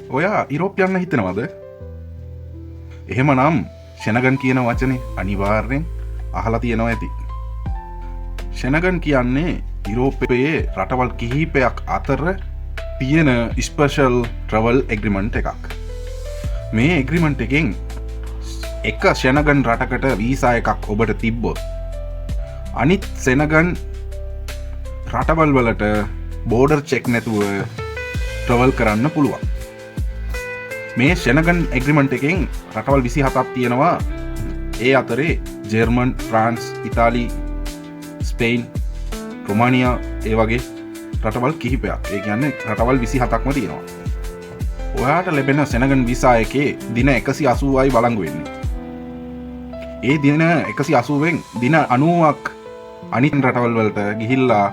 ඔයා යුරෝප් යන්න හිතනවද? එහෙමනම් ෂෙනගන් කියන වචනේ අනිවාර්යෙන් අහලා තියෙනවා ඇති. ෂෙනගන් කියන්නේ යුරෝපයේ රටවල් කිහිපයක් අතර තියෙන ස්පෙෂල් ට්‍රවල් ඇග්‍රිමන්ට් එකක්. මේ ඇග්‍රිමන්ට් එකෙන් එක ෂෙනගන් රටකට වීසා එකක් ඔබට තිබ්බොත් අනිත් සෙනගන් රටවල් වලට බෝඩර් චෙක් නැතුව ට්‍රවල් කරන්න පුළුවන්. මේ ෂෙනගන් ඇග්‍රිමන්ට් එකෙන් රටවල් 27ක් තියෙනවා. ඒ අතරේ ජර්මන්, ෆ්‍රාන්ස්, ඉතාලි, ස්පෙයින්, රොමානියා, ඒ වගේ රටවල් කිහිපයක්. ඒ කියන්නේ රටවල් 27ක්ම තියෙනවා. ඔයාට ලැබෙන සෙනගන් වීසා එකේ දින 180යි වළංගු වෙන්නේ. ඒ දින 180න් දින 90ක් අනිත් රටවල් වලට ගිහිල්ලා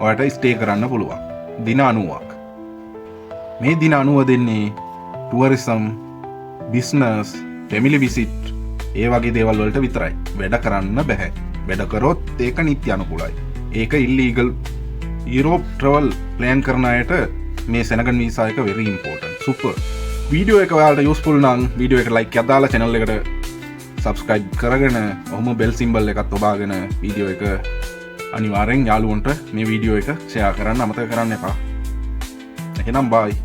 ඔයාට ස්ටේ කරන්න පුළුවන්. දින 90ක්. මේ දින 90 දෙන්නේ ටුවරිසම්, බිස්නස්, ෆැමිලි විසිට්, ඒ වගේ දේවල් වලට විතරයි. වැඩ කරන්න බැහැ. වැඩ කරොත් ඒක නීති අනුකූලයි. ඒක ඉල්ලීගල්. යුරෝප් ට්‍රවල් ප්ලෑන් කරන අයට මේ සෙනගන් වීසා එක වෙරි ඉම්පෝටන්ට්. සුපර්. වීඩියෝ එක ඔයාලට යූස්ෆුල් නම් වීඩියෝ එකට ලයික් එකක් දාලා, චැනල් එකට සබ්ස්ක්‍රයිබ් කරගෙන, ඔහොම බෙල් සිම්බල් එකත් ඔබාගෙන, වීඩියෝ එක අනිවාර්යෙන් යාළුවන්ට මේ වීඩියෝ එක ෂෙයා කරන්න අමතක කරන්න එපා. එහෙනම් බායි.